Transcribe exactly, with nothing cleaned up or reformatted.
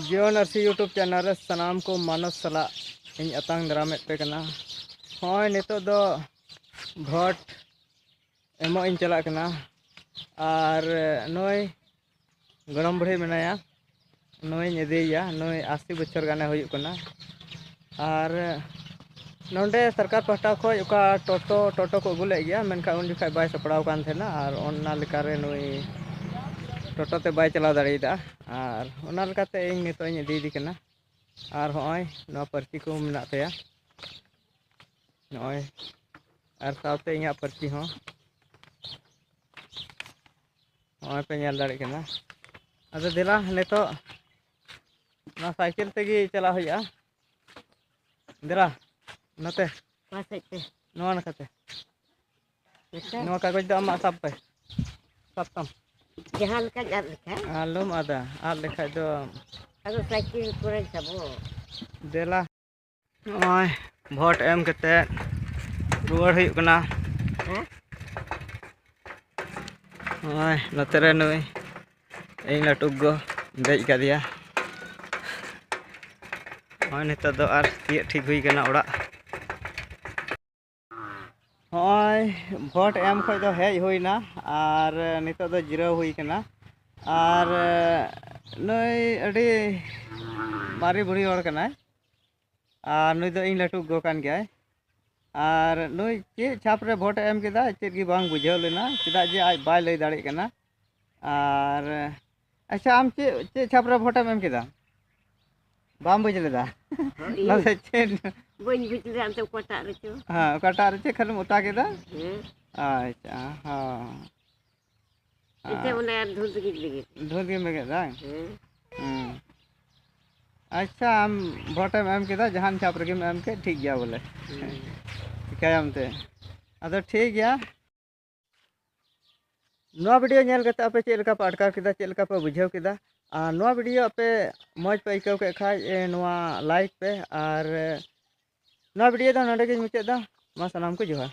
ᱡᱤᱭᱚᱱ ᱟᱹᱨᱥᱤ YouTube channel ᱨᱮ ᱥᱟᱱᱟᱢ ᱠᱚ ᱢᱟᱱᱚᱥ ᱥᱟᱞᱟᱜ ᱤᱧ ᱟᱛᱟᱝ ᱫᱟᱨᱟᱢᱮᱫ ᱯᱮ ᱠᱟᱱᱟ᱾ ᱦᱚᱸᱜᱼᱚᱭ ᱱᱤᱛᱚᱜ ᱫᱚ ᱵᱷᱳᱴ ᱮᱢᱚᱜ ᱤᱧ ᱪᱟᱞᱟᱜ ᱠᱟᱱᱟ᱾ ᱟᱨ ᱱᱩᱭ ᱜᱚᱲᱚᱢ ᱵᱩᱲᱦᱤ ᱢᱮᱱᱟᱭᱟ, ᱱᱩᱭᱤᱧ ᱤᱫᱤᱭᱮᱭᱟ, ᱱᱩᱭ ᱟᱥᱤ ᱵᱚᱪᱷᱚᱨ ᱜᱟᱱᱮ ᱦᱩᱭᱩᱜ ᱠᱟᱱᱟ᱾ ᱟᱨ ᱱᱚᱸᱰᱮ ᱥᱚᱨᱠᱟᱨ ᱯᱟᱦᱴᱟ ᱠᱷᱚᱱ ᱚᱠᱟ ᱴᱳᱴᱳ, ᱴᱳᱴᱳ ᱠᱚ ᱟᱹᱜᱩ ᱞᱮᱫ ᱜᱮᱭᱟ, ᱢᱮᱱᱠᱷᱟᱱ ᱩᱱ ᱡᱚᱠᱷᱟᱡ ᱵᱟᱭ ᱥᱟᱯᱲᱟᱣ ᱠᱟᱱ ᱛᱟᱦᱮᱱᱟ, ᱟᱨ ᱚᱱᱟ ᱞᱮᱠᱟᱨᱮ ᱱᱩᱭ ᱴᱳᱴᱳ ᱛᱮ ᱵᱟᱭ ᱪᱟᱞᱟᱣ ᱫᱟᱲᱮᱭᱟᱫᱟ᱾ ᱟᱨ ᱚᱱᱟ ᱞᱮᱠᱟᱛᱮ ᱤᱧ ᱱᱤᱛᱚᱜ ᱤᱧ ᱤᱫᱤᱭᱮᱫᱮ ᱠᱟᱱᱟ᱾ ᱟᱨ ᱦᱚᱸᱜᱼᱚᱭ ᱱᱚᱣᱟ ᱯᱟᱹᱨᱪᱤ ᱠᱚ ᱢᱮᱱᱟᱜ ᱛᱟᱭᱟ, ᱱᱚᱜᱼᱚᱭ, ᱟᱨ ᱥᱟᱶᱛᱮ ᱤᱧᱟᱹᱜ ᱯᱟᱹᱨᱪᱤ ᱦᱚᱸ᱾ ᱱᱚᱜᱼᱚᱭ ᱯᱮ ᱧᱮᱞ ᱫᱟᱲᱮᱭᱟᱜ ᱠᱟᱱᱟ᱾ ᱟᱫᱚ ᱫᱮᱞᱟ ᱱᱤᱛᱚᱜ ᱚᱱᱟ ᱥᱟᱭᱠᱮᱞ ᱛᱮᱜᱮ ᱪᱟᱞᱟᱜ ᱦᱩᱭᱩᱜᱼᱟ᱾ ᱫᱮᱞᱟ ᱱᱚᱛᱮ, ᱚᱠᱟ ᱥᱮᱫ ᱛᱮ? ᱱᱚᱣᱟ ᱱᱟᱠᱷᱟᱛᱮ᱾ ᱱᱚᱛᱮ? ᱱᱚᱣᱟ ᱠᱟᱜᱚᱡᱽ ᱫᱚ ᱟᱢᱟᱜ ᱥᱟᱵ ᱯᱮ, ᱥᱟᱵ ᱛᱟᱢ᱾ ᱡᱟᱦᱟᱸ ᱞᱮᱠᱟᱧ ᱟᱫ ᱞᱮᱠᱷᱟᱱ᱾ ᱟᱞᱚᱢ ᱟᱫᱟ, ᱟᱫ ᱞᱮᱠᱷᱟᱡ ᱫᱚ᱾ ᱟᱫᱚ ᱥᱟᱭᱠᱮᱞ ᱠᱚᱨᱮ ᱥᱟᱵᱚ᱾ ᱫᱮᱞᱟ᱾ ᱱᱚᱜᱼᱚᱭ ᱵᱷᱳᱴ ᱮᱢ ᱠᱟᱛᱮ ᱨᱩᱣᱟᱹᱲ ᱦᱩᱭᱩᱜ ᱠᱟᱱᱟ᱾ ᱦᱮᱸ? ᱱᱚᱜᱼᱚᱭ ᱱᱚᱛᱮ ᱨᱮ ᱱᱩᱭ ᱤᱧ ᱞᱟᱹᱴᱩ ᱜᱚ ᱫᱮᱡ ᱠᱟᱫᱮᱭᱟ᱾ ᱱᱚᱜᱼᱚᱭ ᱱᱤᱛᱚᱜ ᱫᱚ ᱟᱨ ᱛᱤᱭᱟᱹᱜ ᱴᱷᱤᱠ ᱦᱩᱭ ᱠᱟᱱᱟ ᱚᱲᱟᱜ᱾ ᱱᱚᱜᱼᱚᱭ ᱵᱷᱳᱴ ᱮᱢ ᱠᱷᱚᱡ ᱫᱚ ᱦᱮᱡ ᱦᱩᱭᱱᱟ ᱟᱨ ᱱᱤᱛᱚᱜ ᱫᱚ ᱡᱤᱨᱟᱹᱣ ᱦᱩᱭ ᱠᱟᱱᱟ᱾ ᱟᱨ ᱱᱩᱭ ᱟᱹᱰᱤ ᱢᱟᱨᱮ ᱵᱩᱲᱦᱤ ᱦᱚᱲ ᱠᱟᱱᱟᱭ, ᱟᱨ ᱱᱩᱭ ᱫᱚ ᱤᱧ ᱞᱟᱹᱴᱩ ᱜᱚ ᱠᱟᱱ ᱜᱮᱭᱟᱭ᱾ ᱟᱨ ᱱᱩᱭ ᱪᱮᱫ ᱪᱷᱟᱯ ᱨᱮ ᱵᱷᱳᱴ ᱮ ᱮᱢ ᱠᱮᱫᱟ, ᱪᱮᱫ ᱜᱮ ᱵᱟᱝ ᱵᱩᱡᱷᱟᱹᱣ ᱞᱮᱱᱟ, ᱪᱮᱫᱟᱜ ᱡᱮ ᱟᱡ ᱵᱟᱭ ᱞᱟᱹᱭ ᱫᱟᱲᱮᱭᱟᱜ ᱠᱟᱱᱟ᱾ ᱟᱨ ᱟᱪᱪᱷᱟ, ᱟᱢ ᱪᱮᱫ, ᱪᱮᱫ ᱪᱷᱟᱯ ᱨᱮ ᱵᱷᱳᱴ ᱮᱢ ᱮᱢ ᱠᱮᱫᱟ? ᱵᱟᱢ ᱵᱩᱡᱽ ᱞᱮᱫᱟ? ᱦᱳᱭ, ᱱᱚᱣᱟ ᱫᱚ ᱪᱮᱫ? ᱵᱟᱹᱧ ᱵᱩᱡᱽ ᱞᱮᱫᱟ, ᱚᱱᱛᱮ ᱚᱠᱟᱴᱟᱜ ᱨᱮᱪᱚ᱾ ᱦᱮᱸ, ᱚᱠᱟᱴᱟᱜ ᱨᱮ ᱪᱮᱫ ᱠᱷᱟᱹᱞᱤᱢ ᱚᱛᱟ ᱠᱮᱫᱟ? ᱦᱮᱸ᱾ ᱟᱪᱪᱷᱟ, ᱦᱚᱸ᱾ ᱮᱱᱛᱮ ᱚᱱᱮ ᱟᱨ ᱫᱷᱩᱸᱫ ᱜᱮ ᱞᱟᱹᱜᱤᱫ᱾ ᱫᱷᱩᱸᱫ ᱜᱮᱢ ᱵᱮᱸᱜᱮᱫ ᱫᱟ? ᱦᱮᱸ᱾ ᱦᱩᱸ᱾ ᱟᱪᱪᱷᱟ, ᱟᱢ ᱵᱷᱳᱴ ᱮᱢ ᱮᱢ ᱠᱮᱫᱟ, ᱡᱟᱦᱟᱱ ᱪᱷᱟᱯ ᱨᱮᱜᱮᱢ ᱮᱢ ᱠᱮᱫ, ᱴᱷᱤᱠ ᱜᱮᱭᱟ ᱵᱚᱞᱮ᱾ ᱦᱮᱸ᱾ ᱪᱤᱠᱟᱹᱭᱟᱢ ᱛᱮ? ᱟᱫᱚ ᱴᱷᱤᱠ ᱜᱮᱭᱟ᱾ ᱱᱚᱣᱟ ᱵᱷᱤᱰᱤᱭᱳ ᱧᱮᱞ ᱠᱟᱛᱮ ᱟᱯᱮ ᱪᱮᱫ ᱞᱮᱠᱟ ᱯᱮ ᱟᱴᱠᱟᱨ ᱠᱮᱫᱟ, ᱪᱮᱫ ᱞᱮᱠᱟ ᱯᱮ ᱵᱩᱡᱷᱟᱹᱣ ᱠᱮᱫᱟ? ᱟᱨ ᱱᱚᱣᱟ ᱵᱷᱤᱰᱤᱭᱳ ᱟᱯᱮ ᱢᱚᱡᱽ ᱯᱮ ᱟᱹᱭᱠᱟᱹᱣ ᱠᱮᱫ ᱠᱷᱟᱡ, ᱮ, ᱱᱚᱣᱟ ᱞᱟᱭᱤᱠ ᱯᱮ᱾ ᱟᱨ ᱱᱚᱣᱟ ᱵᱷᱤᱰᱤᱭᱳ ᱫᱚ ᱱᱚᱰᱮ ᱜᱤᱧ ᱢᱩᱪᱟᱹᱫ ᱮᱫᱟ᱾ ᱢᱟ ᱥᱟᱱᱟᱢ ᱠᱚ ᱡᱚᱦᱟᱨ᱾